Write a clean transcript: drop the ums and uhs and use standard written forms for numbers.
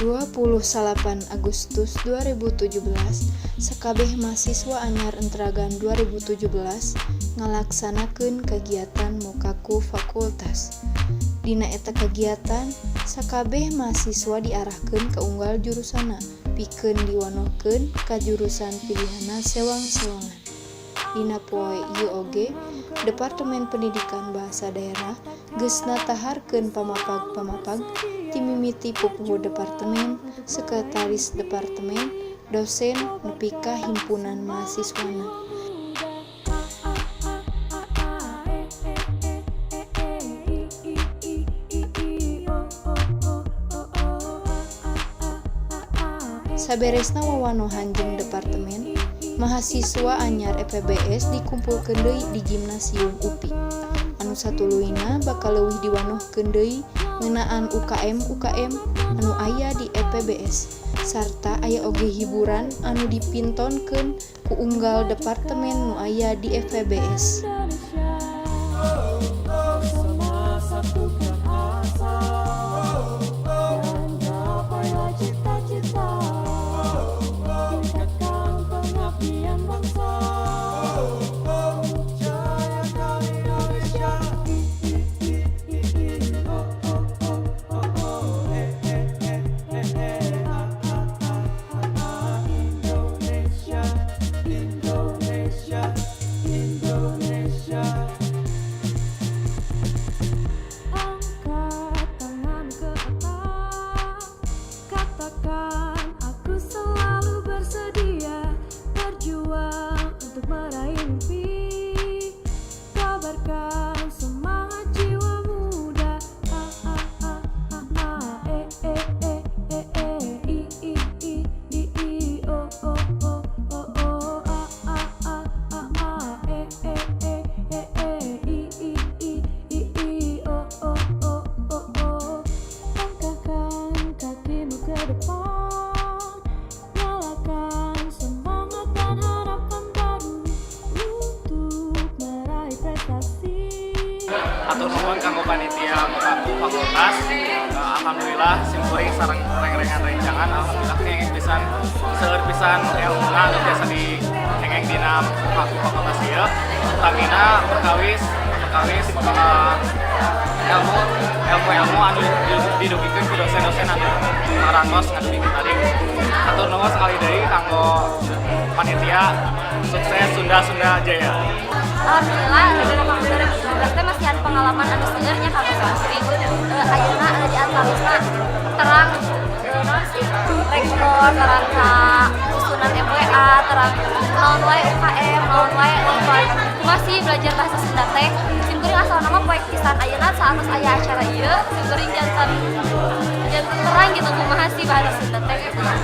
29 Agustus 2017, sakabeh mahasiswa anyar Entragan 2017 ngalaksanakeun kagiatan Mokaku Fakultas. Dina eta kagiatan, sakabeh mahasiswa diarahkeun ka unggal jurusanna pikeun diwanohkeun ka jurusan pilihanna sewang-sewangan. Dina poe ieu oge, Departemen Pendidikan Bahasa Daerah geus nataharkeun pamapag-pamapag ti mimiti pupuhu departemen, sekretaris departemen, dosen, nepi ka himpunan mahasiswana. Saberesna wawanohan jeung departemen, mahasiswa anyar FPBS dikumpulkeun deui di Gimnasium UPI. Anu satuluyna bakal leuwih diwanohkeun deui ngeunaan UKM-UKM anu aya di FPBS, sarta aya oge hiburan anu dipintonkeun ku unggal departemen nu aya di FPBS. Angkat tangan ke atas, katakan aku selalu bersedia berjuang untuk meraih mimpi. Kabarkan semangat jiwa muda. A A A A A E E E E E I I I I I O O O O O A A A A A E E E E E I I I I I O O O O O. Langkahkan kakimu ke depan, nyalakan semangat dan harapan baru untuk meraih prestasi. Hatur nuhun kanggo panitia Mokaku Fakultas. Alhamdulillah, simkuring sareng reng-rengan rencangan alhamdulillah kenging pisan, seueur pisan ilmuna anu biasa di kenging dina Mokaku Fakultas ieu, utamina perkawis perkawis ilmu ilmu ilmu anu didugikeun ku dosen-dosen anu marantos ngadugikeun tadi. Hatur nuhun sekali deui kanggo panitia. Sukses, Sunda Sunda Jaya. Alhamdulillah, 2019 teh masihan pengalaman anu seueur nya kanggo simkuring. Ayeuna anu di antawisna terang naon sih, rektor, terang ka susunan MWA, terang naon wae UKM, naon wae lomba, masih belajar bahasa Sunda teh. Simkuring asalna mah poek pisan. Ayeuna saat aya acara ieu, simkuring janten janten terang gitu kumaha sih bahasa Sunda teh gitu.